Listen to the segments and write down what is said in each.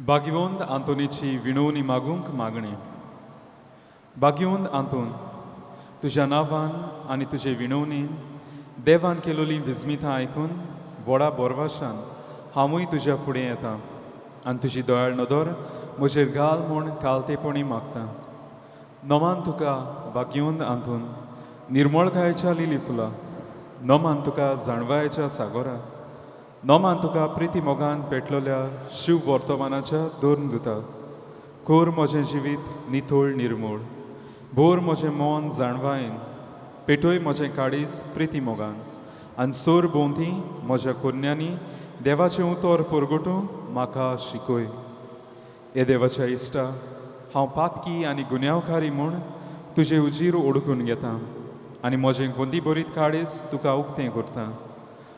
भाग्यवंत आंतोनीची विणवणी मागूंक मागणें. भाग्यवंत आंतोन, तुज्या नांवान आनी तुजे विणवणीन देवान केलोलीं विस्मितां आयकून व्हडा बोरवाशान हांवूय तुज्या फुडें येता आनी तुजी दयाळ नदर म्हजेर घाल म्हूण कालतेपणी मागता. नमान तुका भाग्यवंत आंतोन, निर्मळकायेच्या लिली फुलां, नमान तुका जाणवायेच्या सागोरा, नमान तुका प्रिती मोगान पेटलोल्या शिव वर्तमानाच्या दोन दुता. कोर म्हजें जिवीत नितळ निर्मूळ, भोर म्हजें मन जाणवायेन, पेटय म्हजें काळीज प्रिती मोगान आनी सोर भोंवती म्हज्या कोन्यांनी देवाचें उतर परगटूंक म्हाका शिकय. हे देवाच्या इश्टा, हांव पातकी आनी गुन्यांवकारी म्हूण तुजे उजीर ओडकून घेता आनी म्हजें गोंदी भरीत काळीज तुका उक्तें करता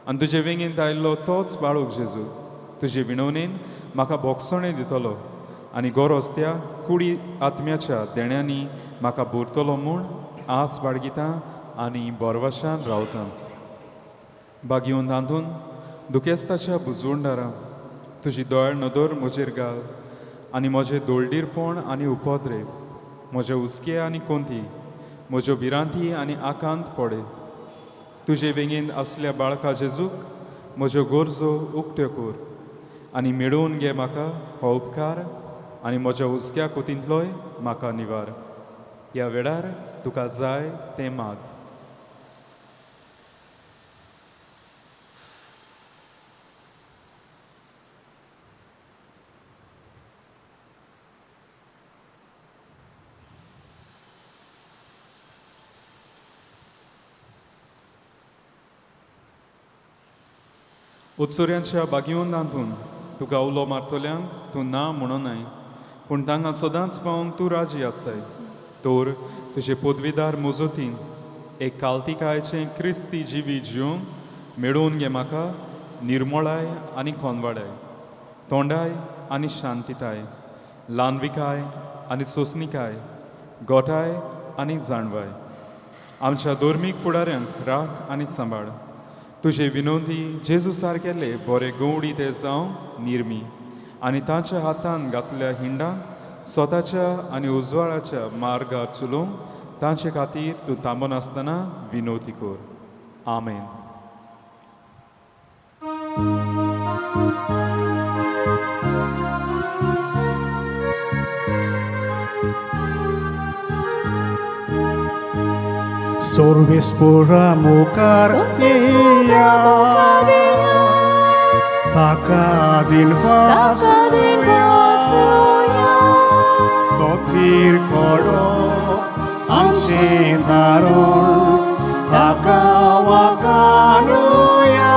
आनी तुजे वेंगेंत आयिल्लो तोच बाळूक जेजू तुजे विणवणेन म्हाका भोगसणें दितलो आनी गरज त्या कुडी आत्म्याच्या देण्यांनी म्हाका भरतलो म्हूण आस बाळगिता आनी बोरवाशान रावता. भाग्यवंत आंतून, दुखेस्ताच्या बुजवंडारा, तुजी दयाळ नदर म्हजेर घाल आनी म्हजें दोळडीरपण आनी उपद्रे, म्हजे हुस्के आनी कोंती, म्हज्यो भिरांती आनी आकांत पडे. तुजे वेंगेंत आसल्या बाळका जेजूक म्हज्यो गरजो उक्त्यो कर आनी मेळोवन घे म्हाका हो उपकार आनी म्हज्या हुस्क्या कोतींतलोय म्हाका निवार. ह्या वेळार तुका जाय तें माग. उत्सुऱ्यांच्या बागयोन दांतून तुका उलो मारतल्यांक तूं ना म्हणनाय, पूण तांकां सदांच पावोवंक तूं राजी आसाय. तर तुजे पदवीदार मजतीन एक कालतिकायेचें क्रिस्ती जिवीत जिवंक मेळोवन घे म्हाका निर्मळाय आनी कोनवाडाय, तोंडाय आनी शांतिताय, ल्हानविकाय आनी सोंसणिकाय, गोठाय आनी जाणवाय. आमच्या धर्मीक फुडाऱ्यांक राख आनी सांबाळ. तुजे विनोदी जेजू सारकेले बरे गवडी ते जावं निर्मी आनी तांच्या हातान घातल्या हिंडांक स्वताच्या आनी उजवाडाच्या मार्गार चलोवंक तांचे खातीर तूं थांबनासतना विनोती कर. आमेन. Sorvis pura मुखार मुखार ताका दिन ताका दिन वासुया, तोथीर करो आमचें थारोण ताका वाकानुया.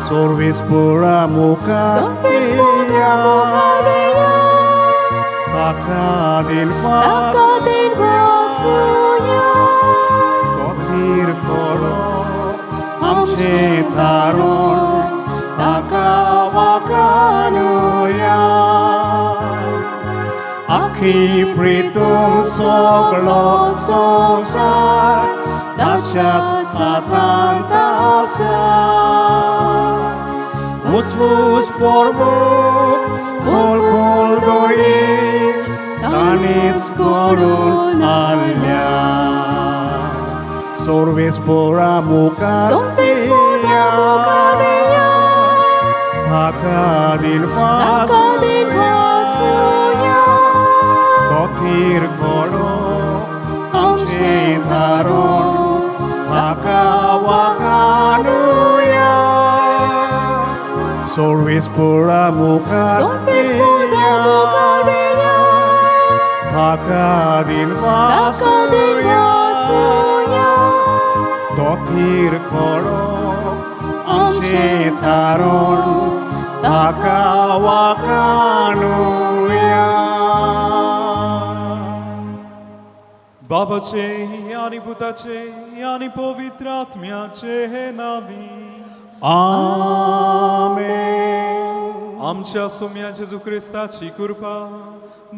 Sorvis pura मुखार सोर्विस पुरा मुखार ताका दिन ताका दिन वासुया, तोथीर करो आमचें थारोण ताका वाकानुया. आखी प्रितूम सगळो संवसार ताच्याच हातांत आसा. उच उच पर्वत खोल खोल दर्ये ताणेच करून हाडल्या. Sorvis pura मुखार सोर्विस पुरा मुखार ताका दिन ताका दिन वासुया, तोथीर करो आमचें थारोण ताका वाकानुया. Sorvis pura मुखार सोर्विस पुरा मुखार ताका दिन ताका दिन वासुया, तोथीर करो आमचें थारोण ताका वाकानुया. बाबाचे आनी पुताचे आनी पवित्र आत्म्याचे नावी. आमेन. आमच्या सोम्या जेजू क्रिस्ताची कृपा,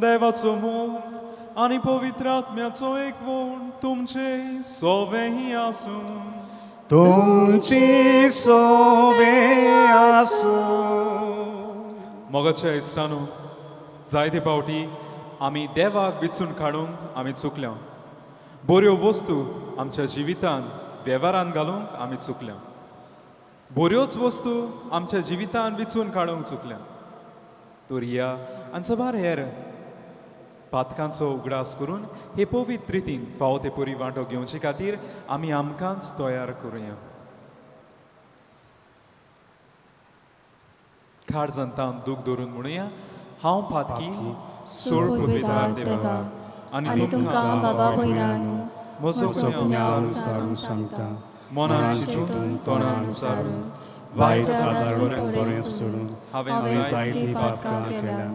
देवाचो मोग आनी पवित्र आत्म्याचो एकवण तुमचे सोवेंय आसूं. तुमची सोवे आसूं. मोगाच्या इश्टानो, जायते फावटी आमी देवाक विचून काडूंक आमी चुकल्या. बऱ्यो वस्तू आमच्या जिवितांत वेव्हारांत घालूंक आमी चुकल्या. बऱ्योच वस्तू आमच्या जिवितांत विचून काडूंक चुकल्या. तर ह्या आनी साबार हेर पातकांचो उगडास करून हे पवित्र रितीन फावो ते परी वांटो घेवचे खातीर आमी आमकांच तयार करुया. खार जनतान दूख धरून म्हणुया, हांव पातकी, सोड पुरवेदार देवा, आनी तुमकां बाबा भयणांनो म्हजो म्हजो गुन्यांव गुन्यांव विचारून विचारून सांगता, मनान चिंतून तोंडान उचारून वायट वायट आदार आदारून बरें बरें सोडून सोडून हांवें हांवें जायतीं जायतीं पातकां केल्यात.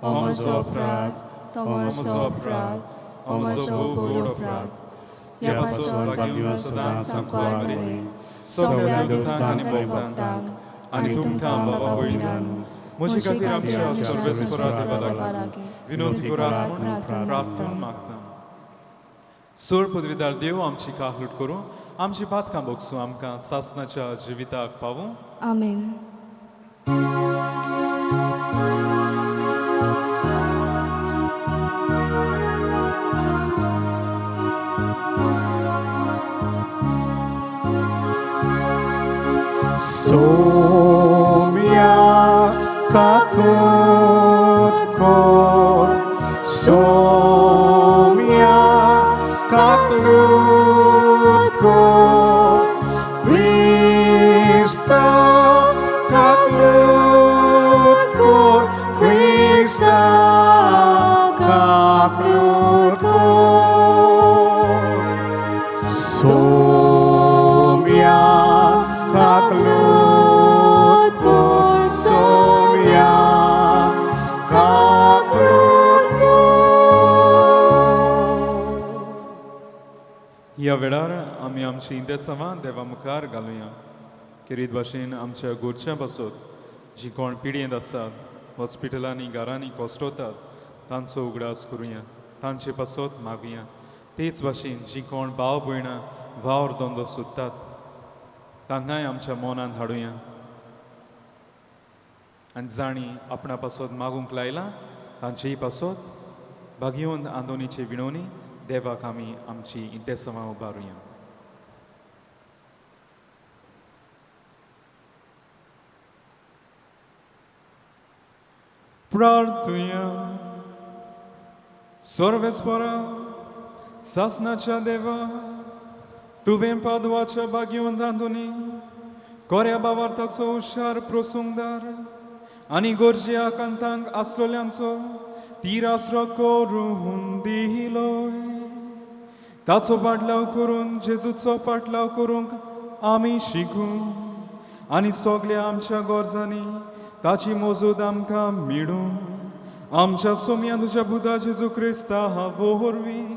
हो म्हजो अपराध, तो म्हजो अपराध, हो म्हजो व्हड अपराध. ह्या पासत भाग्यवंत सदांच सांकवाळ मरे, सगळ्या देवतांक आनी भक्तांक आनी तुमकां बाबा भयणांनो म्हजे खातीर आमच्या सर्वेस्परा सर्वेस्परा देवा लागीं विनोद करात म्हूण प्रार्थना प्रार्थना मागता. सोड पदवीदार देव आमची काहलूट करूं, आमची पातकां भोगसूं, आमकां सासनाच्या जिविताक पावूं. आमेन. सोम्या काकूत कोर, सोम्या काकूत कोर, क्रिस्ता काकूत कोर, क्रिस्ता काकूत कोर. सोम्या काकूत कोर, सोम्या काकूत कोर. ह्या वेळार आमी आमची इंदेसांवां देवा मुखार घालुया. खेरीत भाशेन आमच्या गोरच्या पासत जी कोण पिडयेंत आसात, हॉस्पिटलांनी घरांनी कोसटोतात, तांचो उगडास करुया, तांचे पासत मागुया. तेच भाशेन जी कोण भाव भयणां वावर धंदो सोदतात तांकांय आमच्या मनांत हाडुया. आनी जांणी आपणा पासत मागूंक लायलां तांचेय पासत भागयोन आंदोनीचे विणवणी देवाक आमी आमची इंतेसांवां उबारुया. प्रार्थुया. सर्वेस्परा, सासनाच्या देवा, तुवें पादवाच्या भाग्यवंत आंदोनी कोऱ्या बावार्थाचो हुशार प्रसंगदार आनी गरजे कांतांक आसलोल्यांचो तीर आसरो करून दिलोय. ताचो पाटलाव करून जेजूचो पाटलाव करूंक आमी शिकूं आनी सगल्या आमच्या गरजांनी ताची मजूद आमकां मेळूं. आमच्या सोम्या तुज्या बुधा जेजू क्रिस्ता वरवीं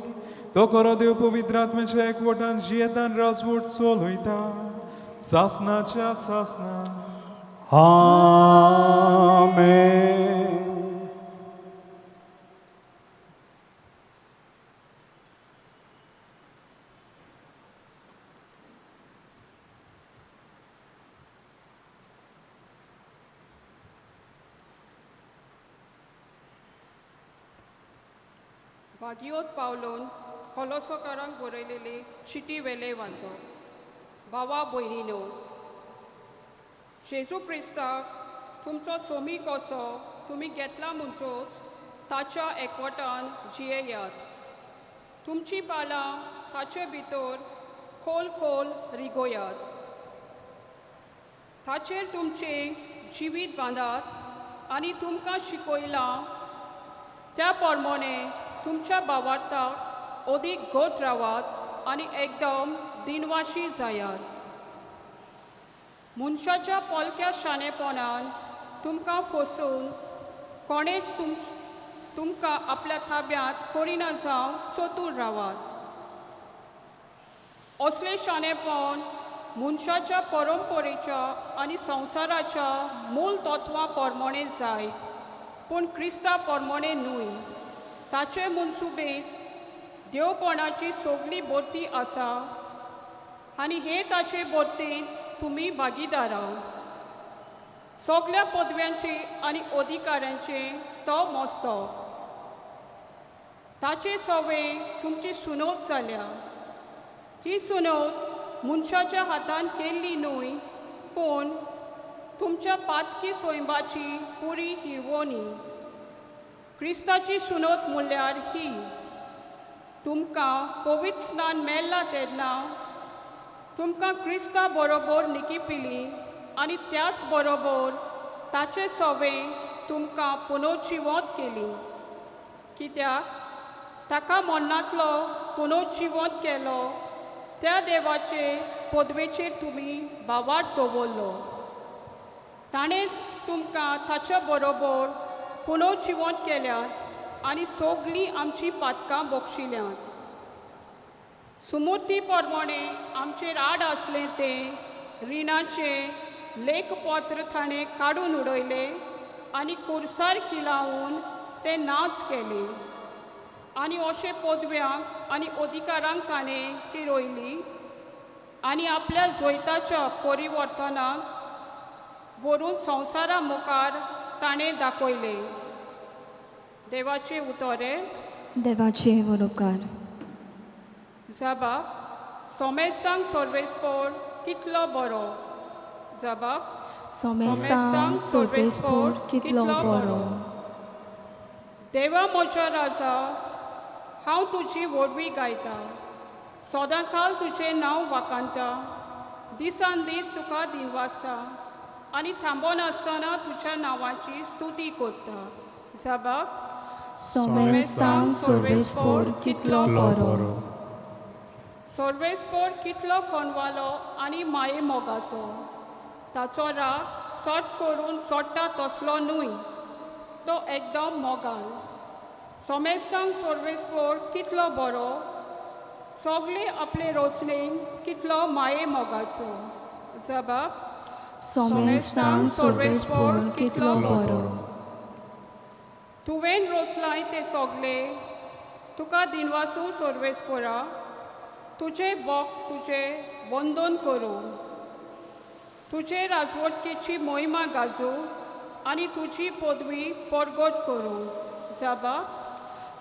तो खरो देव पवित्र आत्म्याच्या एकवटान जियेतान राजवट चलयता सासनाच्या सासना. आमेन. भागियोत पावलोन खोलोसोकारांक बरयलेले चिटी वेले वाचो. भावा भयणीनो, जेजू क्रिस्ताक तुमचो सोमी कसो तुमी घेतला म्हणटोच ताच्या एकवटान जियेयात. तुमची पालां ताचे भितर खोल खोल रिगोयात. ताचेर तुमचें जिवीत बांदात आनी तुमकां शिकयलां त्या प्रमाणे तुमच्या भावार्थाक अदीक घट रावात आनी एकदम दिनवाशी जायात. मनशाच्या पोलक्या शाणेपणान तुमकां फसोवन कोणेच तुमकां आपल्या ताब्यांत करिना जावं चतूर रावात. असलें शाणेपण मनशाच्या परंपरेच्या आनी संवसाराच्या मूळ तत्वां प्रमाणे जायत, पूण क्रिस्ता प्रमाणे न्हय. ताचे मनसुबेंत देवपणाची सगली भरती आसा आनी हे ताचे भरतेंत तुमी भागीदारां. सगल्या पदव्यांचे आनी अधिकाऱ्यांचे तो मस्तो. ताचे सवे तुमची सुनोत जाल्या. ही सुनोत मनशाच्या हातान केल्ली न्हय, पूण तुमच्या पातकी सोयंबाची पुरी हिरवणी. क्रिस्ताची सुनोत म्हणल्यार ही, तुमकां पवित्र स्नान मेळ्ळां तेन्ना तुमकां क्रिस्ता बरोबर निकिपिली आनी त्याच बरोबर ताचे सवे तुमकां पुनोजिवंत केली. कित्याक ताका मरणांतलो पुनोजिवंत केलो त्या देवाचे पदवेचेर तुमी भावार्थ दवरलो. ताणें तुमकां ताच्या बरोबर पुनोजिवंत केल्यात आनी सगळीं आमचीं पातकां बक्षिल्यांत. सुमुर्ती प्रमाणे आमचेर आड आसलें तें रिणाचें लेखपत्र ताणें काडून उडयलें आनी कुर्सार किलावून तें नाच केलें. आनी अशें पदव्यांक आनी अधिकारांक ताणें किरोयली आनी आपल्या जैताच्या परिवर्तनाक व्हरून संवसारा मुखार ताणें दाखयलें. देवाचें उतरें. देवाचे उपकार. जबाब सोमेस्तांक सर्वेस्पोर कितलो बरो. जबाब सोमेस्तांक सोर्वेस्पोर कितलो बरो. देवा म्हज्या राजा, हांव तुजी व्हडवी गायता, सदांकाल तुजें नांव वाखाणटा, दिसान दीस तुका दिनवासता आनी थांबनासतना तुज्या नांवाची स्तुती करता. जबाब सोमेस्तांक सोर्वेस्पोर कितलो बरो. सर्वेस्पोर कितलो कोनवालो आनी माये मोगाचो. ताचो राग सट करून चोडटा तसलो न्हय, तो एकदम मोगाल. सोमेस्तांक सर्वेस्पोर कितलो बरो, सगळे आपले रोचणेक कितलो माये मोगाचो. जबाब सोमेस्तांक सोर्वेस्पोर कितलो बरो. तुवें रोचलाय तें सगळे तुका दिनवासू सर्वेस्पोरा, तुजें भक्त तुजें वंदन करूं, तुजे राजवटकेची मोहिमा गाजू आनी तुजी पदवी परगट करूं. जबाब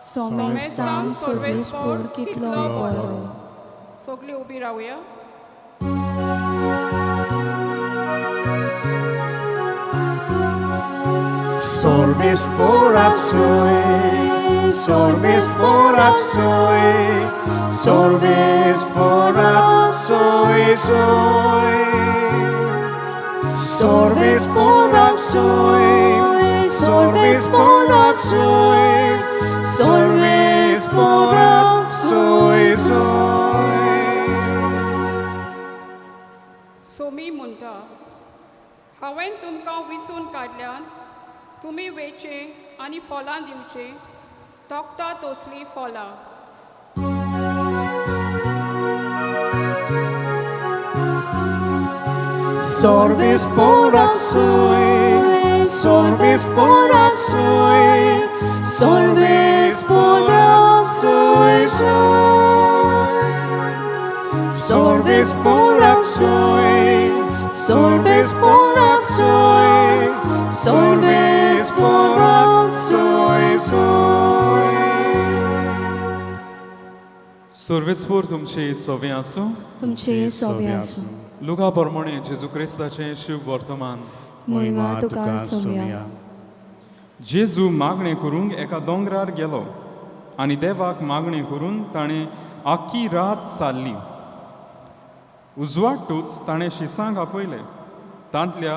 सोमेस्तांक सोर्वेस्पोर कितलो बरो. सगळीं उबी रावया. Sorbis poraxoi, sorbis poraxoi, sorbis poraxoi, soi. Sorbis poraxoi, sorbis poraxoi, sorbis poraxoi, soi. Somi म्हणटा, हांवें तुमकां विचून काडल्यात, तुमी वेचे आनी फळां दिवचें, तोखता तसलीं फळां. Sorbis poraxoi, sorbis poraxoi, sorbis poraxoi, soi. Sorbis poraxoi, sorbis poraxoi, sorbis poraxoi, soi. सर्वेस्पोर तुमचे सोवे आसूं. तुमचे सोवे आसूं. लुका प्रमाणे जेजू क्रिस्ताचें शुभ वर्तमान. मोहिमा तुका सोम्या. जेजू मागणें करूंक एका दोंगरार गेलो आनी देवाक मागणें करून ताणें आख्खी रात सारली. उजवाडटूच ताणें शिसांक आपयले, तांतल्या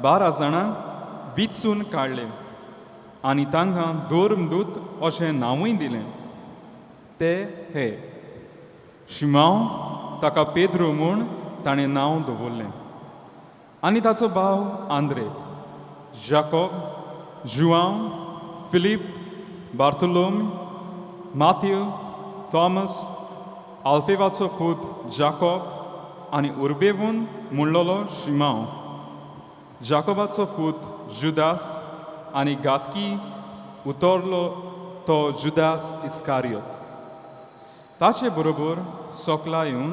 12 जाणांक विचून काडले आनी तांकां धर्मदूत अशें नांवूय दिलें. ते हे: शिमांव, ताका पेद्रू म्हूण ताणें नांव दवरलें, आनी ताचो भाव आंद्रे, जाकोब, जुआंव, फिलीप, बार्तोलोम, माथ्यू, थॉमस, आल्फेवाचो पूत जाकोब आनी उर्बेवून म्हणलोलो शिमांव, जाकोबाचो पूत जुदास आनी घातकी उतरलो तो जुदास इस्कारियोत. ताचे बरोबर सोकला येवन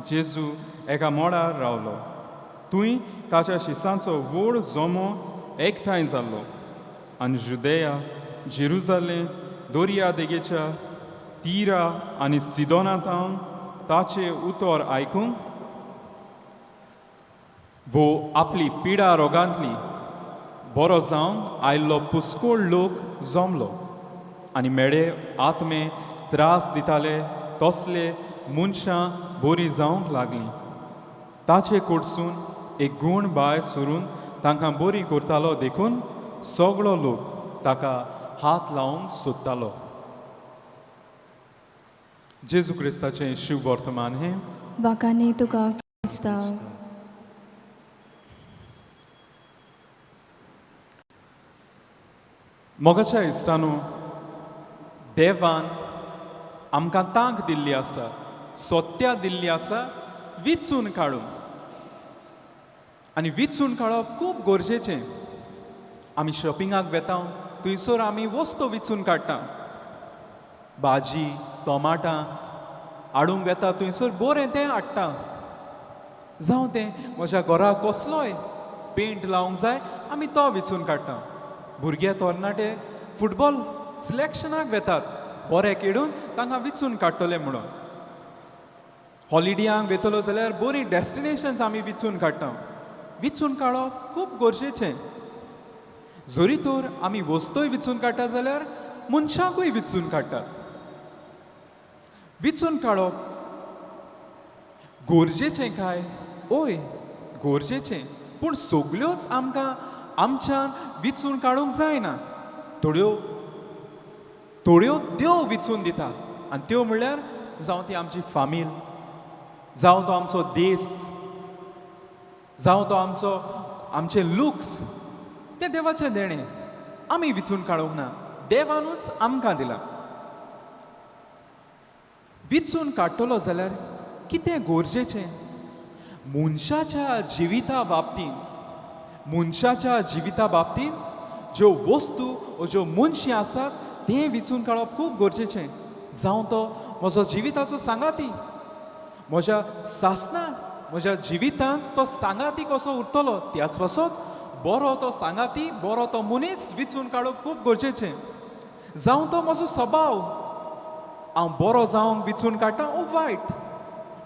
जेजू एका मोडार रावलो. थंय ताच्या शिसांचो व्हड जमो एकठांय जाल्लो आनी जुदेया जेरुजालें दर्या देगेच्या तिरा आनी सिदोना थावन ताचें उतर आयकूंक वो आपली पिडा रोगांतली बरो जावन आयल्लो पुस्कोळ लोक जमलो आनी मेडे आत्मे त्रास दिताले तसले मनशां बरीं जावंक लागलीं. ताचे कडसून एक गूण भायर सरून तांकां बरी करतालो देखून सगळो लोक ताका हात लावंक सोदतालो. जेजू क्रिस्ताचें शिव वर्तमान हें. वाकांनी तुका क्रिस्तांव. मोगाच्या इश्टानो, देवान आमकां तांक दिल्ली आसा, सत्या दिल्ली आसा विचून काडूंक. आनी विचून काडप खूब गरजेचें. आमी शॉपिंगाक वेता थंयसर आमी वस्तू विचून काडटा. भाजी टोमाटां हाडूंक वेता थंयसर बरें तें हाडटा. जावं तें म्हज्या घराक कसलोय पेंट लावंक जाय आमी तो विचून काडटा. भुरगे तरणाटे फुटबॉल सिलेक्शनाक वेतात बरें खेळून तांकां विचून काडटले म्हणून. हॉलिडेयांक वेतलो जाल्यार बरीं डेस्टिनेशन्स आमी विचून काडटा. विचून काडप खूब गरजेचें. जरी तर आमी वस्तूय विचून काडटा जाल्यार मनशाकूय विचून काडटात. विचून काडप गरजेचें काय? ओय गरजेचें, पूण सगल्योच आमकां आमच्यान विचून काडूंक जायना. थोड्यो थोड्यो देव विचून दिता आनी त्यो म्हणल्यार जावं ती आमची फामील, जावं तो आमचो देस, जावं तो आमचो आमचे लुक्स, तें देवाचें देणें आमी विचून काडूंक ना, देवानूच आमकां दिलां. विचून काडटलो जाल्यार कितें गरजेचें? मनशाच्या जिविता बाबतींत, मनशाच्या जिविता बाबतींत ज्यो वस्तू वो ज्यो मनशां आसात तें विचून काडप खूब गरजेचें. जावं तो म्हजो जिविताचो सांगाती, म्हज्या सासनां म्हज्या जिवितांत तो सांगाती कसो उरतलो त्याच पासत बरो तो सांगाती, बरो तो मनीस विचून काडप खूब गरजेचें. जावं तो म्हजो सभाव, हांव बरो जावंक विचून काडटा ओ वायट,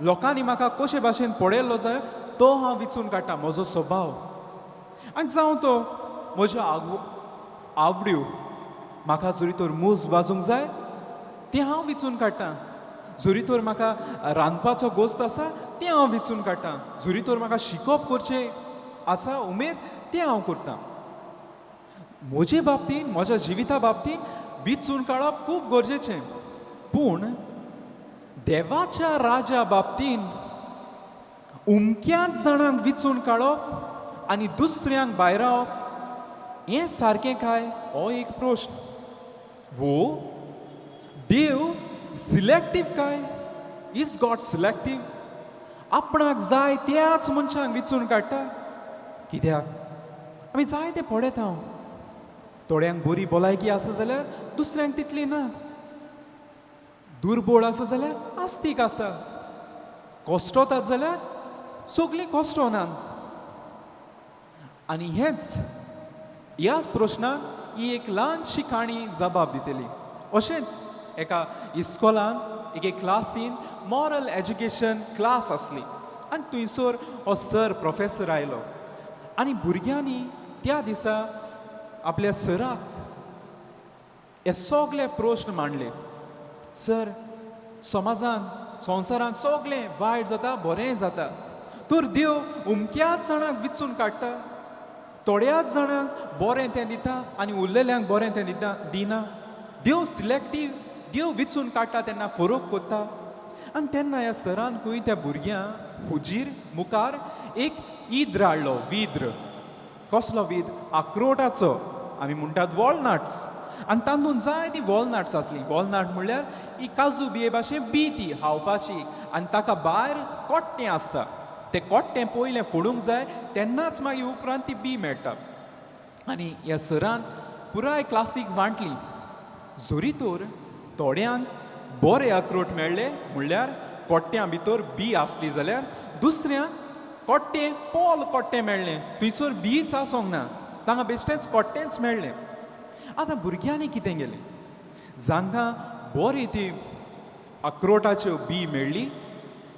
लोकांनी म्हाका कशे भाशेन पळयल्लो जाय तो हांव विचून काडटा म्हजो सभाव. आनी जावं तो म्हज्यो आवड्यो, म्हाका जरी तर मूज वाजूंक जाय ती हांव विचून काडटा, जरी तर म्हाका रांदपाचो गोश्त आसा तें हांव विचून काडटा, जरी तर म्हाका शिकप करचें आसा उमेद तें हांव करता. म्हजे बाबतींत, म्हज्या जिविता बाबतींत विचून काडप खूब गरजेचें. पूण देवाच्या राजा बाबतींत उमक्याच जाणांक विचून काडप आनी दुसऱ्यांक भायरावप हें सारकें काय, हो एक प्रश्न. वो देव सिलेक्टीव काय? Is God selective? आपणाक जाय त्याच मनशांक विचून काडटा? कित्याक आमी जाय तें पळयता, थोड्यांक बरी भलायकी आसा जाल्यार दुसऱ्यांक तितली ना, दुर्बळ आसा जाल्यार आस्तीक आसा, कश्टोतात जाल्यार सगळीं कश्टोनात. आनी हेंच ह्या प्रश्नाक ही एक ल्हानशी काणी जबाब दितली. अशेंच एका इस्कोलान एके क्लासीन मॉरल एज्युकेशन क्लास आसली आनी थंयसर हो सर प्रोफेसर आयलो आनी भुरग्यांनी त्या दिसा आपल्या सराक हे सगळे प्रश्न मांडले. सर, समाजान संवसारांत सगळें वायट जाता, बरेंय जाता, तर देव उमक्याच जाणांक विचून काडटा, थोड्याच जाणांक बरें तें दिता आनी उरलेल्यांक बरें तें दिता दिना. देव सिलेक्टीव, देव विचून काडटा तेन्ना फरक करता. आनी तेन्ना ह्या सरान खंय त्या भुरग्यांक हुजीर मुखार एक इद्र हाडलो, विद्र. कसलो विद्र? आक्रोटाचो, आमी म्हणटात वॉलनट्स. आनी तातूंत जाय ती वॉलनट्स आसली. वॉलनट म्हणल्यार ही काजू बिये भाशेन बी ती खावपाची आनी ताका भायर कोट्टें आसता, तें कोट्टें पयलें फोडूंक जाय तेन्नाच मागीर उपरांत ती बी मेळटा. आनी ह्या सरान पुराय क्लासीक वांटली. जरी तर थोड्यांक बरे अक्रोट मेळ्ळे म्हणल्यार कोट्ट्यां भितर बी आसली जाल्यार दुसऱ्यांक कोट्टें पोल कोट्टें मेळ्ळें, थंयसर बीच आसोंक ना, तांगा बेश्टेंच कोट्टेंच मेळ्ळें. आतां भुरग्यांनी कितें केलें, जांकां बरी ती अक्रोटाच्यो बी मेळ्ळी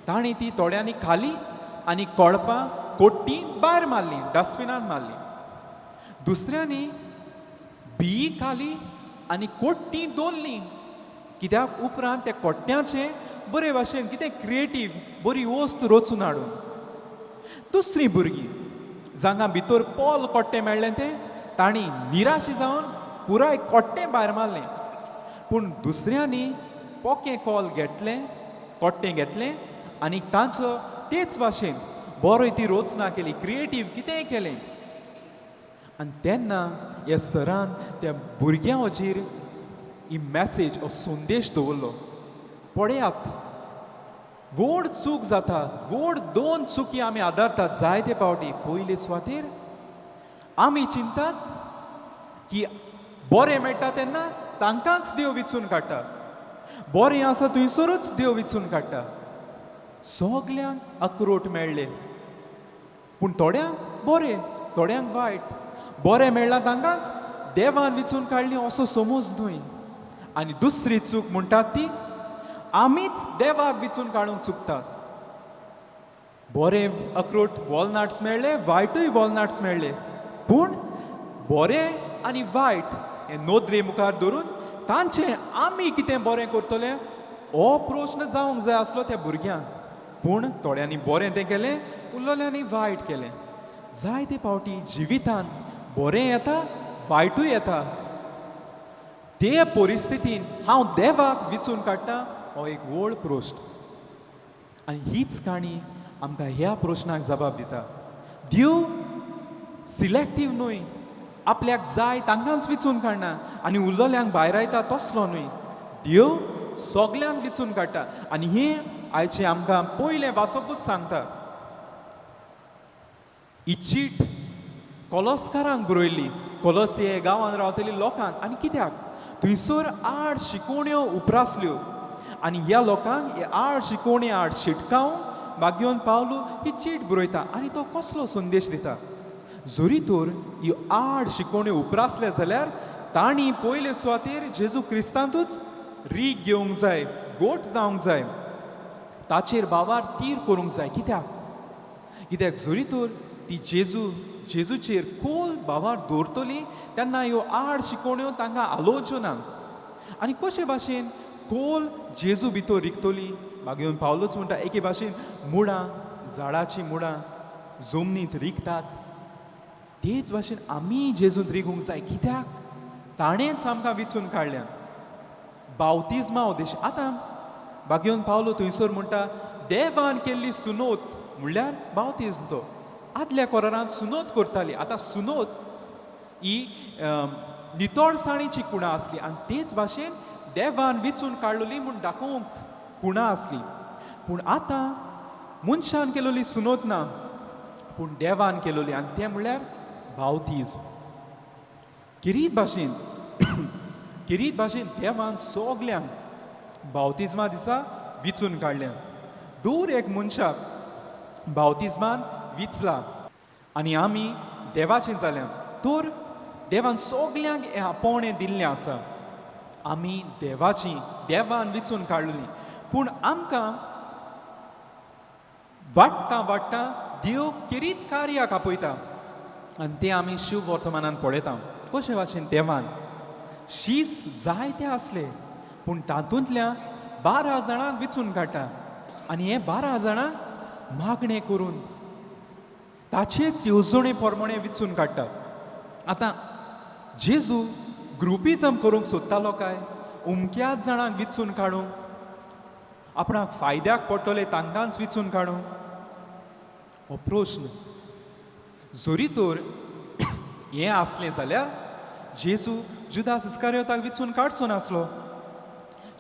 तांणी ती थोड्यांनी खाली आनी कोळपां कोट्टी भायर मारली, डस्टबिनान मारली. दुसऱ्यांनी बी खाली आनी कोट्टी दवरली, कित्याक उपरांत त्या कोट्ट्याचें बरे भाशेन कितें क्रिएटीव बरी वस्त रचून हाडून. दुसरीं भुरगीं जांकां भितर पोल कोट्टें मेळ्ळें तें तांणी निराशी जावन पुराय कोट्टें भायर मारलें. पूण दुसऱ्यांनी पोकें कोल घेतलें, कोट्टें घेतलें आनी तांचो तेच भाशेन बरो ती रचना केली, क्रिएटीव कितेंय केलें. आनी तेन्ना ह्या सरान त्या भुरग्यां वचीर ही मॅसेज हो संदेश दवरलो, पळयात व्हड चूक जाता, व्हड दोन चुकी आमी आदारतात जायते फावटी. पयले सुवातेर आमी चिंतात की बरें मेळटा तेन्ना तांकांच देव विचून काडटा, बरें आसा थंयसरूच देव विचून काडटा. सगल्यांक अक्रोट मेळ्ळे, पूण थोड्यांक बरें थोड्यांक वायट. बरें मेळ्ळां तांकांच देवान विचून काडली असो समज न्हय. आनी दुसरी चूक म्हणटात ती आमीच देवाक विचून काडूंक चुकतात. बरें अक्रोट वॉलनट्स मेळ्ळे, वायटूय वॉलनट्स मेळ्ळे, पूण बरें आनी वायट हें नदरे मुखार धरून तांचें आमी कितें बरें करतले हो प्रस्न जावंक जाय आसलो त्या भुरग्यांक. पूण थोड्यांनी बरें तें केलें, उरलेल्यांनी वायट केलें. जायते फावटी जिवितान बरें येता वायटूय येता, ते परिस्थितीन हांव देवाक विचून काडटा हो एक व्हड प्रश्न. आनी हीच काणी आमकां ह्या प्रश्नाक जबाब दिता. देव सिलेक्टीव न्हय, आपल्याक जाय तांकांच विचून काडना आनी उरलेल्यांक भायरायता तसलो न्हय. देव सगल्यांक विचून काडटा. आनी हें आयचें आमकां पयलें वाचपूच सांगता. ही चीट कोलोस्कारांक बरयल्ली, कोलोसी गांवांत रावतली लोकांक. आनी कित्याक थंयसर आड शिकोवण्यो उप्रासल्यो आनी ह्या लोकांक हे आड शिकोवणे आड शिटकावंक मागीर पावलू ही चीट बरयता. आनी तो कसलो संदेश दिता, जरी तर ह्यो आड शिकोवण्यो उप्रासले जाल्यार तांणी पयले सुवातेर जेजू क्रिस्तांतूच रीग घेवंक जाय, गोट जावंक जाय, ताचेर बावार तीर करूंक जाय. कित्याक कित्याक जरी तर ती जेजूचेर खोल भावार दवरतली तेन्ना ह्यो आड शिकोवण्यो तांकां आलोवच्यो ना. आनी कशे भाशेन खोल जेजू भितर रिगतली, मागीर पावलूच म्हणटा एके भाशेन मुळां, झाडाचीं मुळां जमनींत रिगतात, तेच भाशेन आमी जेजूंत रिगूंक जाय. कित्याक ताणेंच आमकां विचून काडल्या बावतिज्मा उद्देश. आतां बागेवन पावलो थंयसर म्हणटा देवान केल्ली सुनोत म्हणल्यार बावतिज्म. तो आदल्या कोरारांत सुनोत करताली, आतां सुनोत ही नितळसाणीची कुणां आसली आनी तेच भाशेन देवान विचून काडलेली म्हूण दाखोवंक कुणां आसली. पूण आतां मनशान केलोली सुनोत ना, पूण देवान केलोली, आनी तें म्हणल्यार बावतिज्म. किरीत भाशेन देवान सगल्यांक बावतिज्मा दिसा विचून काडल्या. दूर एक मनशाक बावतिज्मान विचला आनी आमी देवाचें जाल्या. तर देवान सगल्यांक हें आपोवणें दिल्लें आसा, आमी देवाची, देवान विचून काडली. पूण आमकां वाडटा वाडटा देव केरीत कार्याक आपयता आनी तें आमी शिव वर्तमानान पळयता. कशे भाशेन देवान शीस जायते आसले पूण तातूंतल्या 12 जाणांक विचून काडटा आनी हे 12 जाणांक मागणें करून ताचेच येवजणे प्रमाणे विचून काडटा. आतां जेजू ग्रुपिजम करूंक सोदतालो काय अमक्याच जाणांक विचून काडूंक, आपणाक फायद्याक पडटले तांकांच विचून काडूंक? हो प्रश्न. जरी तर हें आसलें जाल्यार जेजू जुदास इस्कारियोताक विचून काडचो नासलो.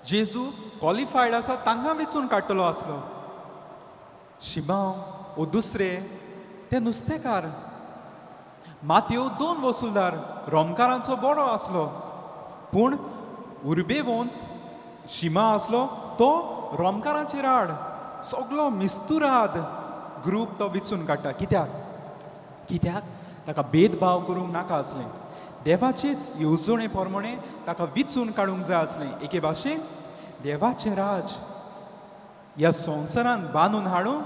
जेजू क्वॉलिफायड आसा तांकां विचून काडटलो आसलो. शिमांव वो दुसरे ते नुस्तेकार, मातयो 2 वसुलदार, रोमकारांचो बरो आसलो, पूण उर्बेवंत शिमा आसलो तो रोमकारांचेर आड सगलो मिस्तुराद ग्रूप तो विचून काडटा. कित्याक? कित्याक ताका भेदभाव करूंक नाका आसलें. देवाचेच येवजणे प्रमाणे ताका विचून काडूंक जाय आसलें. एके भाशेन देवाचें राज ह्या संवसारान बांदून हाडूंक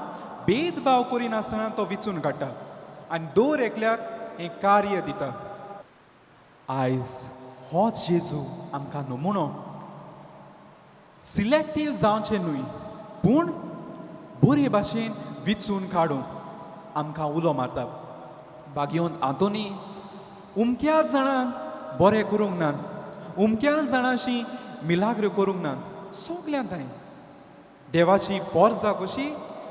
भेदभाव करिनासतना तो विचून काडटा आनी दर एकल्याक हें कार्य दिता. आयज होच जेजू आमकां नमुनो. सिलेक्टीव जावचें न्हय, पूण बरे भाशेन विचून काडूंक आमकां उलो मारता. भाग्योन आंतोनी उमक्याच जाणांक बरें करूंक ना, उमक्याच जाणांशी मिलाग्र करूंक ना, सगल्यांक ताणें देवाची पोरजा कशी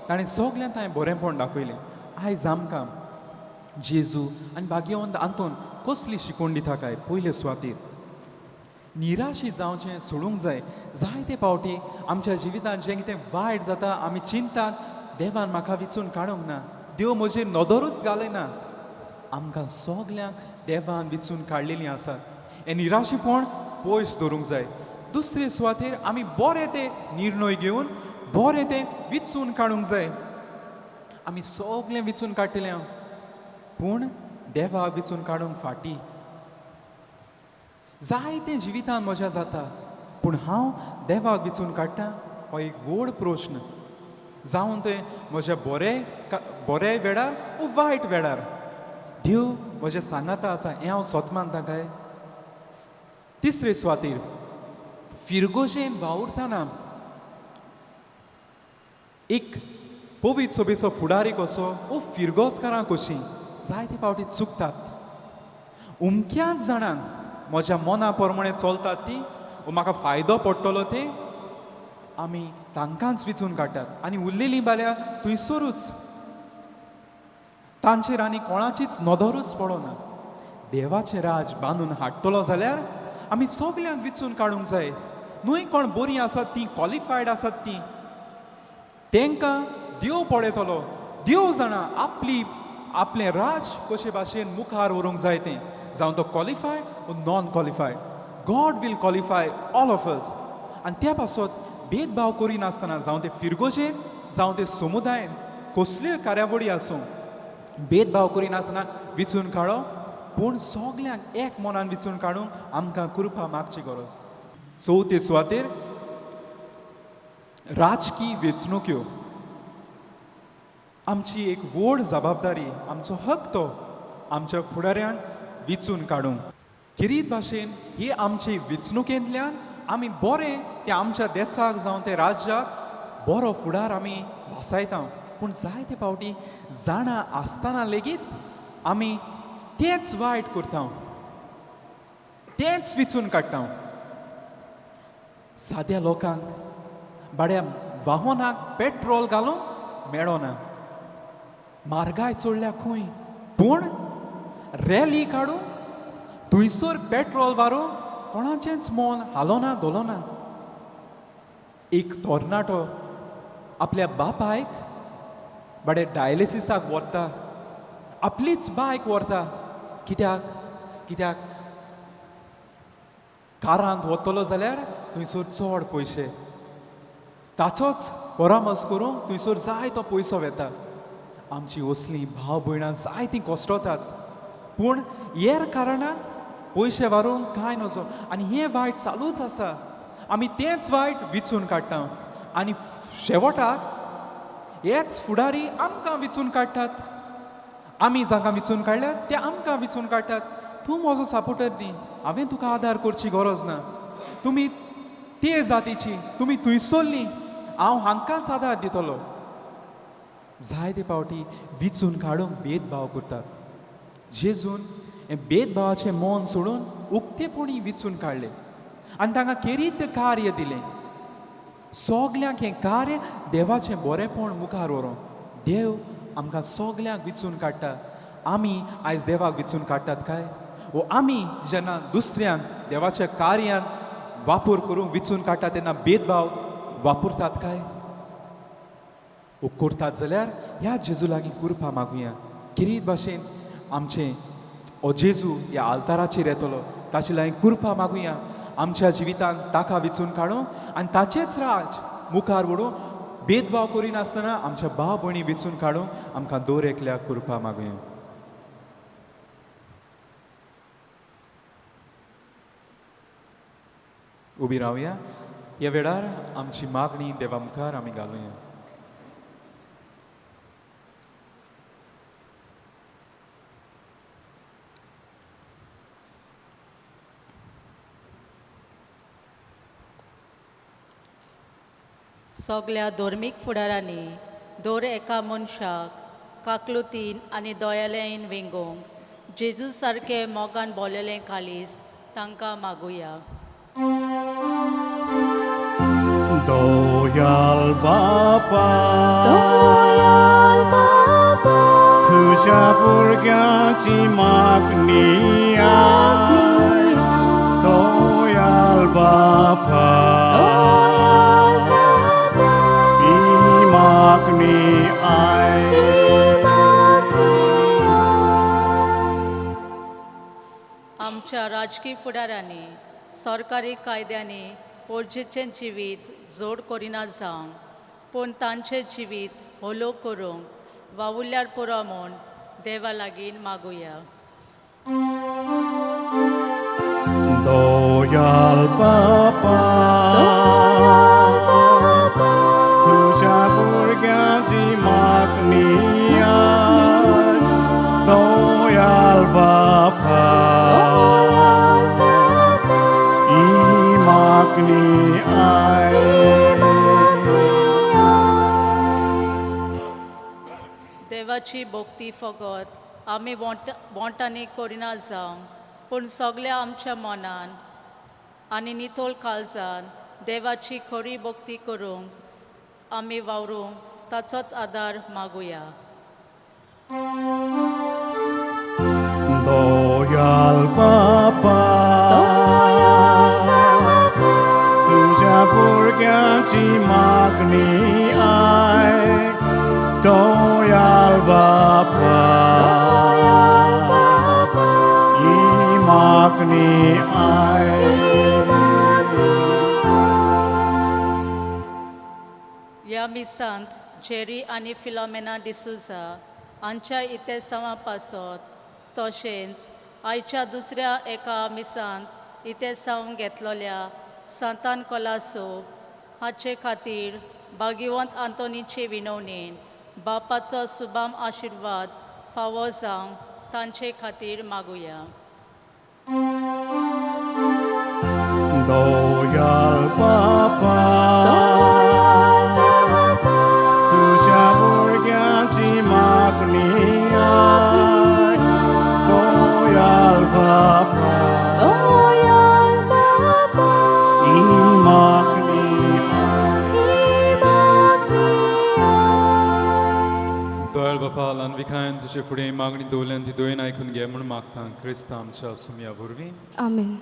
ताणें सगल्यांक ताणें बरेंपण दाखयलें. आयज आमकां जेजू आनी भाग्यवंत आंतोन कसली शिकवण दिता काय? पयले सुवातेर निराशी जावचें सोडूंक जाय. जायते फावटी आमच्या जिवितांत जें कितें वायट जाता, आमी चिंतात, देवान म्हाका विचून काडूंक ना, देव म्हजेर नदरूच घालयना. आमकां सगल्यांक देवान विचून काडलेलीं आसात. हें निराशीपण पयस दवरूंक जाय. दुसरे सुवातेर आमी बरे ते निर्णय घेवन बरें तें विचून काडूंक जाय. आमी सगलें विचून काडटले हांव, पूण देवाक विचून काडूंक फाटीं. जायतें जिवितांत म्हज्या जाता, पूण हांव देवाक विचून काडटा हो एक व्हड प्रश्न. जावन तें म्हज्या बरे बरे वेळार वो वायट वेळार देव म्हज्या सांगाता आसा हें हांव सत मानता काय? तिसरे सुवातेर फिरगोजेन वावुरतना एक पवित्र सभेचो फुडारी कसो वो फिरगोजकारां कशीं जायते फावटी चुकतात. उमक्याच जाणांक म्हज्या मना प्रमाणे चलतात ती वो म्हाका फायदो पडटलो ते आमी तांकांच विचून काडटात आनी उरलेलीं बाल्या थंयसरूच, तांचेर आनी कोणाचीच नदरूच पडना. देवाचें राज बांदून हाडटलो जाल्यार आमी सगल्यांक विचून काडूंक जाय. न्हय कोण बरीं आसात तीं, क्वॉलिफायड आसात तीं, तांकां देव पळयतलो. देव जाणा आपली आपलें राज कशे भाशेन मुखार व्हरूंक जाय तें. जावं तो qualified or non qualified, God will qualify all of us. आनी त्या पासत भेदभाव करिनासतना, जावं ते फिरगोजेन जावं ते समुदायन कसल्योय कार्यावळी आसूं, भेदभाव करिनासतना विचून काडप, पूण सगल्यांक एक मनान विचून काडूंक आमकां कृपा मागची गरज. चवथे सुवातेर राजकीय वेंचणुक्यो आमची एक व्हड जबाबदारी, आमचो हक तो आमच्या फुडाऱ्यांक विचून काडूंक. खेरीत भाशेन ही आमची वेंचणुकेंतल्यान आमी बरें ते आमच्या देसाक जावं ते राज्याक बरो फुडार आमी भासायता, पूण जायते फावटी जाणा आसतना लेगीत आमी तेंच वायट करता, तेंच विचून काडटा. साद्या लोकांक बाड्या वाहनाक पेट्रोल घालूंक मेळना, म्हारगाय चडल्या खंय, पूण रॅली काडूंक थंयसर पेट्रोल वारूंक कोणाचेंच मन हालोना धोलोना. एक तरणाटो आपल्या बापायक बाडे डायलिसिसाक व्हरता, आपलीच बायक व्हरता. कित्याक? कित्याक कारांत वतलो जाल्यार थंयसर चड पयशे. ताचोच परामर्श करूंक थंयसर जाय तो पयसो वेता. आमची असलीं भाव भयणां जायतीं कश्टतात, पूण हेर कारणाक पयशे वारूंक कांय नजो. आनी हें वायट चालूच आसा. आमी तेंच वायट विचून काडटा आनी शेवटाक हेच फुडारी आमकां विचून काडटात. आमी जांकां विचून काडल्यात ते आमकां विचून काडटात. तूं म्हजो सपोर्टर न्ही, हांवें तुका आदार करची गरज ना. तुमी ते जातीची, तुमी थंयसरली, हांव हांकांच आदार दितलो. जायते फावटी विचून काडूंक भेदभाव करतात. जेजून हें भेदभावाचें मन सोडून उक्तेपणी विचून काडलें आनी तांकां खेरीत कार्य दिलें. सगल्यांक हें कार्य देवाचें बरेंपण मुखार व्हरूंक. देव आमकां सगल्यांक विचून काडटा. आमी आयज देवाक विचून काडटात काय? वो आमी जेन्ना दुसऱ्यांक देवाच्या कार्यान वापर करूंक विचून काडटा तेन्ना भेदभाव वापरतात काय? वो करतात जाल्यार ह्या जेजू लागीं कृपा मागुया. खेरीत भाशेन आमचें हो जेजू ह्या आल्ताराचेर येतलो, ताचे लागीं कृपा मागुया. आमच्या जिवितांत ताका विचून काडूंक आनी ताचेंच राज मुखार व्हरूंक. भेदभाव करिनासतना आमच्या भाव भयणी विचून काडूंक आमकां दर एकल्याक कृपा मागुया. उबी रावया. ह्या वेळार आमची मागणी देवा मुखार आमी घालुया. सगल्या धर्मीक फुडारांनी दर एका मनशाक काकलुतीन आनी दोयालयन वेंगोवंक जेजू सारकें मोगान बोललेलें कालीस तांकां मागुया. दयाल बापा, दयाल बाबा, तुझ्या भुरग्यांची मागणी आय. दयाल बापा, दयाल बाबा, ही मागणी आय. मागणी आय. आमच्या राजकी फुडारांनी सरकारी कायद्यांनी पोरजेचें जिवीत जोड करिना जावंक पूण तांचें जिवीत होलो करूंक वावुरल्यार पुरो म्हूण देवा लागीं मागुया. दयाल बापा, दयाल बाबा, तुझ्या भुरग्यांची मागणी आय. दयाल बापा, दयाल बाबा, ही मागणी आय. मागणी आय. देवाची भक्ती फकत आमी बोंटांनी करिना जावंक पूण सगल्या आमच्या मनान आनी नितळ काळजान देवाची खरी भक्ती करूंक आमी वावरूंक ताचोच आदार मागुया. दयाल बापा, दयाल बाबा, तुझ्या भुरग्यांची मागणी आय. दयाल बापा, दयाल बाबा, ही मागणी आय. मागणी आय. ह्या मिसांत जेरी आनी फिलोमेना डिसुजा हांच्या इतेसांवा पासत तशेंच आयच्या दुसऱ्या एका मिसांत इतेसांव घेतलेल्या सांतान कोलासो हाचे खातीर भाग्यवंत आंतोनीचे विनवणेन बापाचो सुबाम आशिर्वाद फावो जावंक तांचे खातीर मागुया. दयाल बापा, दयाल बाबा, तुझ्या भुरग्यांची मागणी आय. दयाल बापा, दयाल बाबा, ही मागणी आय. मागणी आय. दयाळ बापा, ल्हानविकायन तुजे फुडें मागणी दवरल्यान ती दोयन आयकून घे म्हूण मागता क्रिस्तांव आमच्या सुमया वरवीं. आमेन.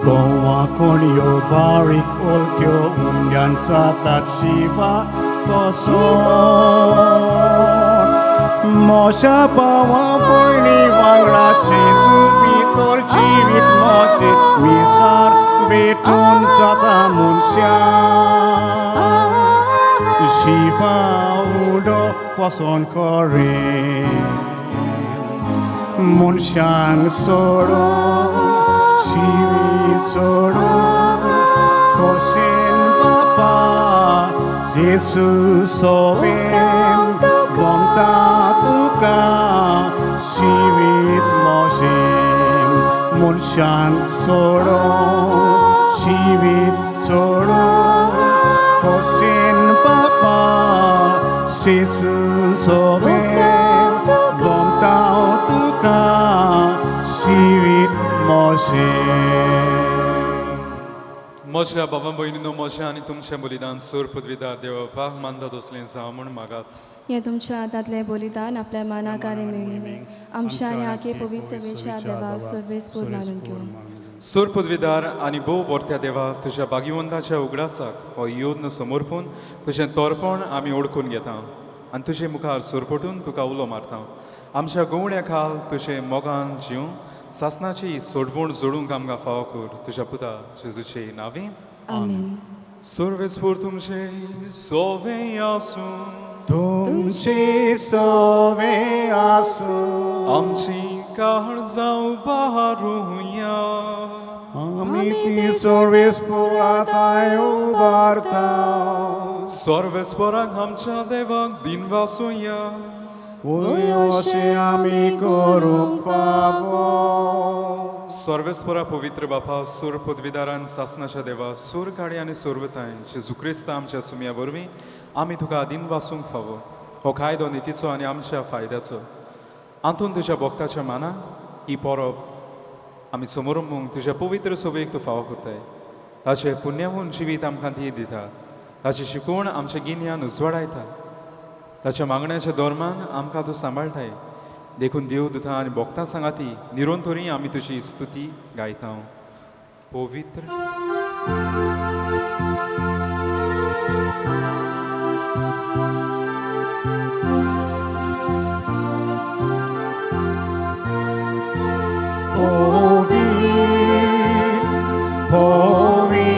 गोवा कोणयो बारीक ओलक्यो उंड्यान जातात शिवा कसो मोशा पावा भयणी वांगडा जेजू भितर जिवीत मोजे मिसार भेटून जाता मनशां शिवा उडो पसंद करे मनशांक सोडून शिवी सोडून खोशेन बापा जेजू सोबेन गमता तुका शिवीत मोशेन मनशांक सोडून शिवीत सोडून खोशेन बापा जेजू सोबेन गमता तुका शिवीत मोशेन. म्हज्या बाबा भयणीनो, म्हजें आनी तुमचें बलिदान सोर पदवीदार देव बापाक मानता तसलें जावं म्हूण मागात. हें तुमच्या हातांतलें बलिदान आपल्या मानाक आनी मोहिमेक आमच्या आनी आखे पवित्र सभेच्या देवाक सर्वेस्पूर मानून घेवं. सूर पदवीदार आनी भोव वर्त्या देवा, तुज्या भाग्यवंताच्या उगडासाक हो योद्न समर्पून तुजें तोरपण आमी ओडकून घेता आनी तुजे मुखार सुरपटून तुका उलो मारता. आमच्या गोवण्या खाल तुजें मोगान जीव सासनाची सोडवण जोडूंक आमकां फावो कर, तुज्या पुता जेजूचे नांवी. आमेन. सर्वेस्पूर तुमचे सोवे आसूं. तुमची सोवे आसूं. आमची काळजां उबारुया. आमी ती सर्वेस्पुराताय उबारता. सर्वेस्पराक आमच्या देवाक दिनवासुया. वय अशें आमी करूंक फावो. सर्वेस्परा पवित्र बापा, सूर पदवीदारान सासनाच्या देवा, सूर काडी आनी सोर्वताय जेजू क्रिस्ता आमच्या सुमया वरवीं आमी तुका दिनवासूंक फावो. हो कायदो नितीचो आनी आमच्या फायद्याचो. आंतून तुज्या भक्ताच्या मानान ही परब आमी समोरंबूंक तुज्या पवित्र सभेक तूं फावो करताय. ताचें पुण्यहून जिवीत आमकां ती दिता, ताची शिकवण आमचें गिन्यान उजवाडायता, ताच्या मागण्याच्या धर्मान आमकां तूं सांबाळटाय. देखून देव दुता आनी भोक्तां सांगाती निरंतरी आमी तुजी स्तुती गायता. पवित्र Povi, povi,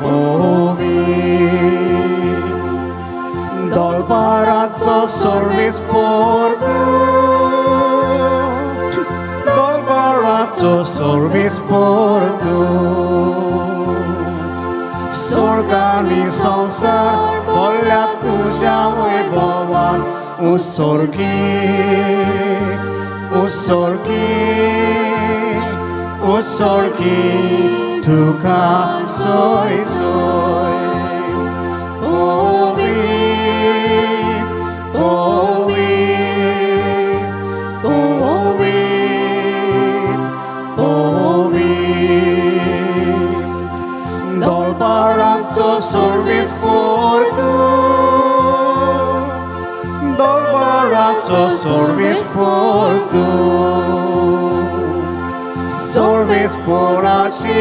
povi, Dal barazzo service por tu, dal barazzo service por tu. स्वर्गानी संसार बोलल्या तुझ्या वैभवान, उत्सर्गी उत्सर्गी उत्सर्गी तुका सोय सोय. पवित्र पवित्र पवित्र पवित्र दलबाराचो service Portugal, दलबाराचो service Portugal. Service पोराची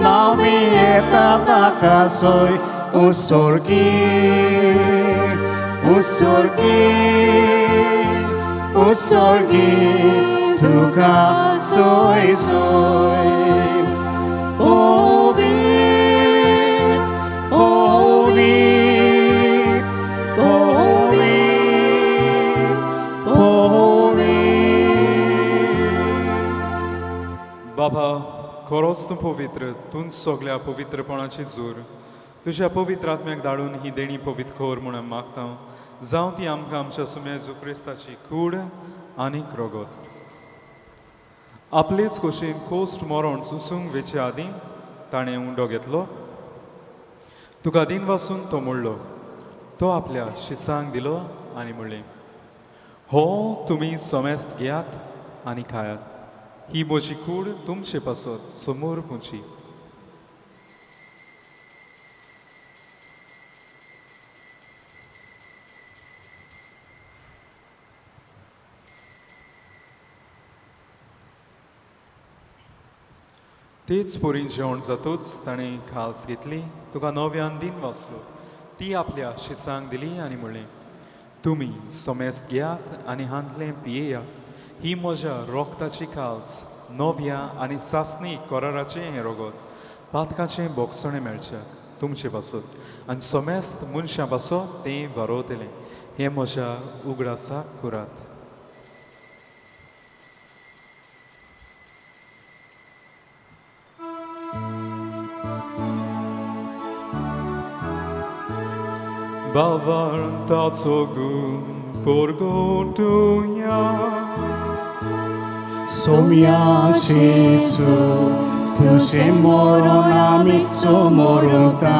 नावी येता ताका सोय, उत्सर्गी उत्सर्गी उत्सर्गी तुका सोय सोय. पवित्र पवित्र पवित्र पवित्र. बाबा, खरोच तूं पवित्र, तूं सगल्या पवित्रपणाची जोर. तुज्या पवित्र आत्म्याक धाडून ही देणी पवित्र कर म्हूण आमी मागता. जावं ती आमकां आमच्या सुम्या जेजू क्रिस्ताची कूड आनीक रगत. आपलेच खोशेन कोस्ट मरण चुसूंक वेचे आदीं ताणें उंडो घेतलो, तुका दिन वासून तो मोडलो, तो आपल्या शिसांक दिलो आनी म्हणलें, हो तुमी सोमेस्त घेयात आनी खायात, ही म्हजी कूड तुमचे पासत समोर पुची. तेच पोरीन जेवण जातूच ताणें खाल्स घेतली, तुका नव्यान दिन वाचलो, ती आपल्या शिसांक दिली आनी म्हणलें, तुमी सोमेस्त घेयात आनी हांतलें पियेयात, ही म्हज्या रोगताची खाल्स, नव्या आनी सासणी कराराचें हें रोगत, पातकाचें बोगसणें मेळच्याक तुमचे पासत आनी सोमेस्त मनशां पासत तें वरोवतलें. हें म्हज्या उगडासाक करात. बाबांताचो गुण परगटुया. सोम्या जेजू तुजें मरण आमी समोरता.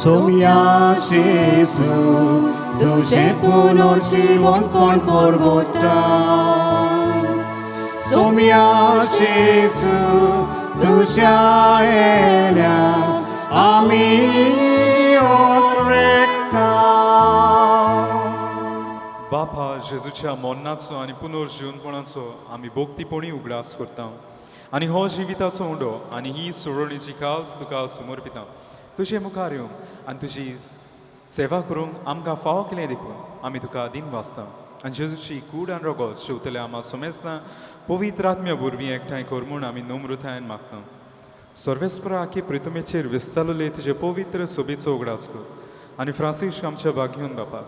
सोम्या जेजू तुजें पुनर्जीवन कोण परगटा. सोम्या जेजू तुज्या येण्या आमी ओत्रेकता. बापा जेजूच्या मरणाचो आनी पुनर्जिवनपणाचो आमी भोक्तीपणी उगडास करता आनी हो जिविताचो उंडो आनी ही सोडवणीची कावस तुका समर्पिता. तुजे मुखार येवंक आनी तुजी सेवा करूंक आमकां फावो केलें देखून आमी तुका दिन वाचता आनी जेजूची कूड आनी रोगोत शेवतले आमा सोमेसना पवित्र आत्म्या वरवीं एकठांय कर म्हूण आमी नम्रतायेन मागता. सर्वेस्परा आखी प्रितमेचेर विस्तारले तुजे पवित्र सोबेचो उगडास कर आनी फ्रांसीस आमच्या भाग्योन बापा,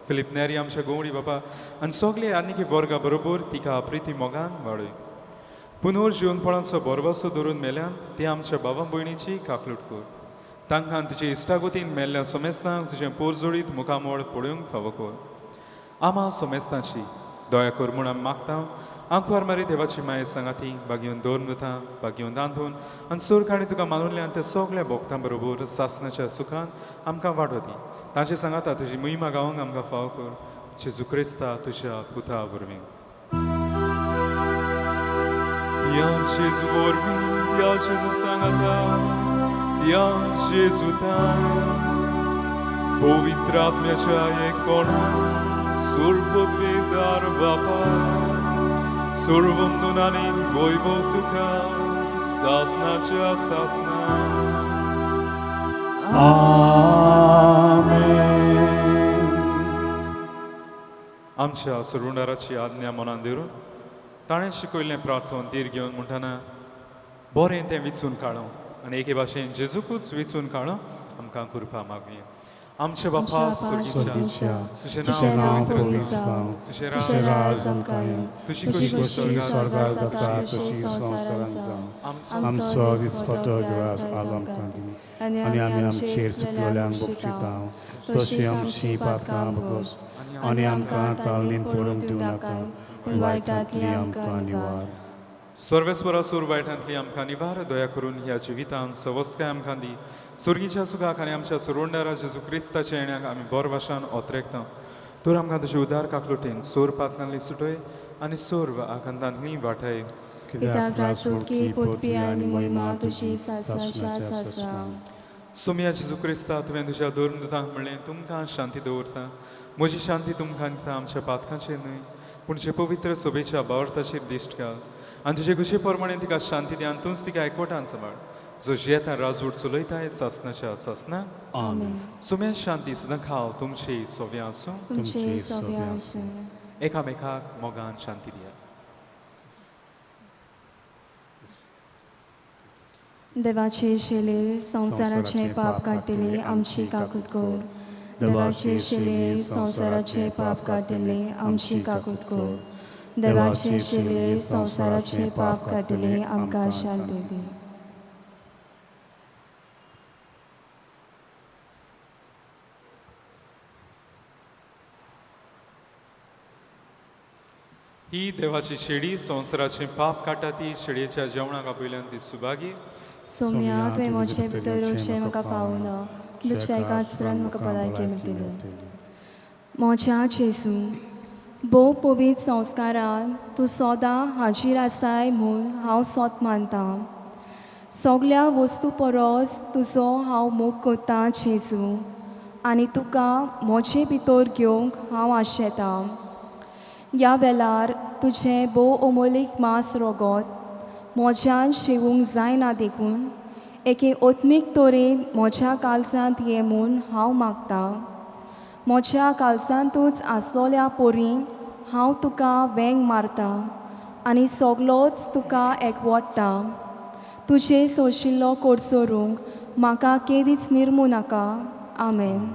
फिलीप नेरी आमच्या गोवडी बापा आनी सगळे आनीक वर्गा बरोबर तिका प्रिती मोगान वाडय. पुनर्जिवनपणाचो बरवासो धरून मेल्यान ती आमच्या बाबा भयणीची काकलूट कर. तांकां तुजे इश्टागोतीन मेल्ल्या सोमेस्तांक तुजें पोरजोडीत मुखामळ पळोवंक फावो कर. आमा सोमेस्तांची दया कर म्हूण आमी मागता. आंकवार मारी देवाची माये सांगाती बागेवन दवरून वता बागेवन रांदून आनी सोरकाणी तुका मानुल्ल्यान त्या सगळ्या भोक्तां बरोबर सासनाच्या सुखान आमकां वाट दी. तांचे सांगाता तुजी महिमा गावंक आमकां फावो कर. जेजू क्रिस्ता तुज्या पुता वरवीं. त्या जेजू वरवीं, त्या जेजू सांगाता, त्या जेजू पवित्र आत्म्याच्या एकपणान सुरपदवीदार बापा सुरवंदून आनी वैभव तुका सासनाच्या सासना. आमेन. आमच्या सुरुंडाराची आज्ञा मनान धरून ताणें शिकयल्लें प्रार्थन तीर घेवन म्हणटना बरें तें विचून काडूं आनी एके भाशेन जेजूकूच विचून काडूं आमकां कृपा मागुया. आमचे बापा स्वर्गीच्या, तुजें नांव पवित्र जावं, तुजें राज आमकां येवं, तुजी खोशी स्वर्गार जाता तशी संवसारांत जावं. आमचो दिसपटो ग्रास आज आमकां दी आनी आमी आमचेर चुकलेल्यांक बक्षिता तशी आमची पातकां भोगस आनी आमकां ताळणीन पडूंक दिवं नाका पूण वायटांतली आमकां निवार. सर्वेस्वरा सूर वायटांतली आमकां निवार दया करून ह्या जिवितांत सवस्काय आमकां दी. सुर्गीच्या सुखाक आनी आमच्या सुरोंडारा जेजू क्रिस्ताच्या येण्याक आमी बोर वाशान ओतरेकता. तर आमकां तुजे उदार काकलुटेन सोर पातनांतली सुटय आनी सोर आकांतांतली वाटय. कित्याक रासुटकी पोतवी आनी मोहिमा तुजी सासनाच्या सासना. सोमया जेजू क्रिस्ता, तुवें तुज्या धर्मदूतांक म्हणलें तुमकां शांती दवरता, म्हजी शांती तुमकां दिता, आमच्या पातकांचेर न्हय पूण जे पवित्र सोबेच्या बावर्थाचेर दिश्ट घाल आनी तुजे खुशे प्रमाणे तिका शांती दी आनी तूंच तिका एकवटान सांबाळ जो जियेता राजवट चलयताय सासनाच्या सासना. आमेन. सोम्या शांती सुद्दां खाव तुमची सोव्या आसूं, तुमचे सोव्या आसूं. एकामेकाक मोगान शांती दिया. देवाचे शिले संवसाराचे पाप काडटले आमची काकूत कर. देवाचे शिले संवसाराचे पाप काडटले आमची काकूत कर. देवाचे शिले संवसाराचे पाप काडटले आमकां शांती दी. ही देवाची शेडी संवसाराचे पाप काडटा ती शेडयेच्या जेवणाक आपयल्यान ती सुभागी. सोम्या तुवें म्हजे भितर येवचें म्हाका फावना, तुज्या एकाच तुरान म्हाका भलायकी मेळटली. म्हज्या जेजू, भोव पवित्र संस्कारान तूं सदां हाजीर आसाय म्हूण हांव सोत मानतां. सगल्या वस्तू परस तुजो हांव मोग करतां जेजू आनी तुका म्हजे भितर घेवंक हांव आशेतां. ह्या वेळार तुजें भोव अमोलीक मांस रोगोत म्हज्यान शेवूंक जायना देखून एके आत्मीक तरेन म्हज्या काळजांत ये म्हूण हांव मागतां. म्हज्या काळजांतूच आसलोल्या पोरी हांव तुका वेंग मारता आनी सगलोच तुका एकवटता. तुजें सोंशिल्लो कोडसोरूंक म्हाका केदीच निर्मू नाका. आमेन.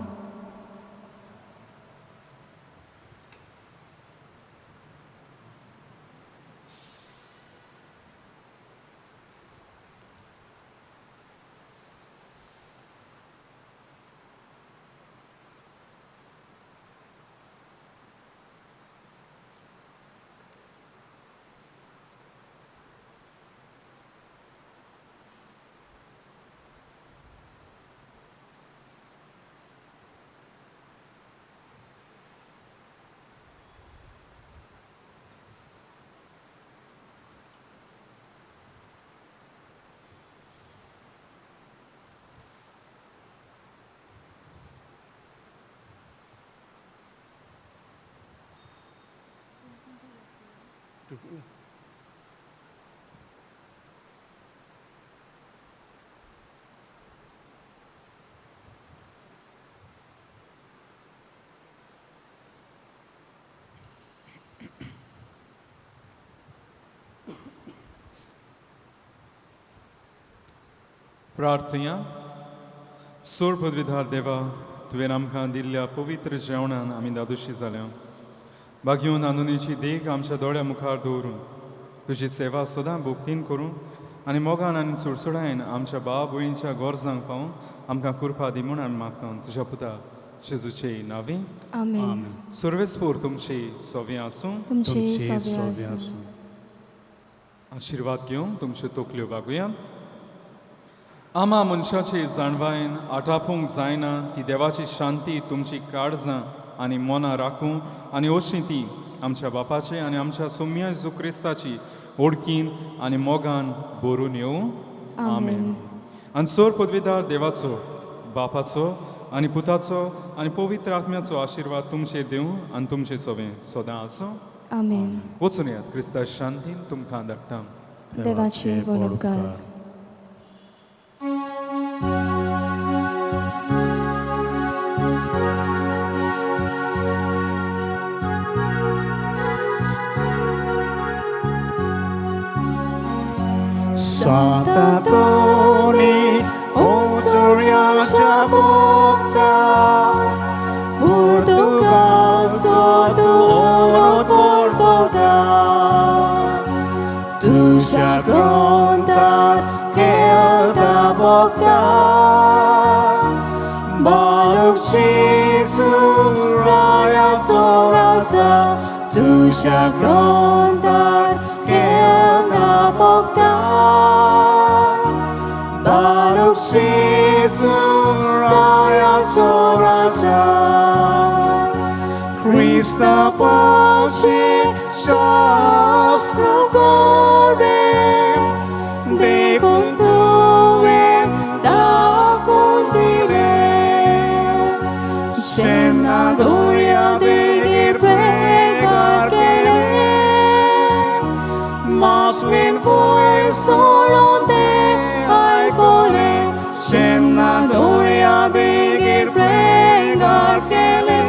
प्रार्थया. सोर पदवीधार देवा, तुवें आमकां दिल्ल्या पवित्र जेवणान आमी दादोशी जाल्या. बागयोन आनंदीची देख आमच्या दोळ्या मुखार दवरून तुजी सेवा सदां भक्तीन करून आनी मोगान आनी चुडचुडायन आमच्या भाव भयणीच्या गरजांक पावून आमकां कृपा दी म्हूण आमी मागता तुज्या पुता जेजूचे नांवी. आमेन. सर्वेस्पोर तुमची सोवी आसूं. तुमचे तुमचे सवे सोबे आसूं. आसूं. आशिर्वाद घेवन तुमच्यो तकल्यो बागुया. आमा मनशाची जाणवायन आटापूंक जायना ती देवाची शांती तुमची काळजां आनी मनां राखूं आनी अशी ती आमच्या बापाचे आनी आमच्या सोम्या जेजू क्रिस्ताची ओडकीन आनी मोगान भरून येवं. आमेन. आनी सोर पदवीदार देवाचो, बापाचो आनी पुताचो आनी पवित्र आत्म्याचो आशिर्वाद तुमचेर दिवं आनी तुमचे सोबें सदां आसूं. आमेन. वचून येयात क्रिस्ता शांतीन. तुमकां धाडटा. देवाचे व्हड उपकार. Sant'Antoni, Ozoriancia Bocta, Portugal, tuo Portugal, tu gronda che bocta, Baruch Jesu Raya Zorasa, tu gronda che bocta, Baruch Jesu Raya Zorasa, Christa pace shastro gore, de contuve da condire, scena doria de dir pregar querer, mas len fuer solo de alcohol, scena doria de dir pregar querer,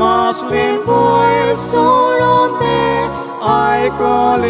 mas len fuer solo de alcohol.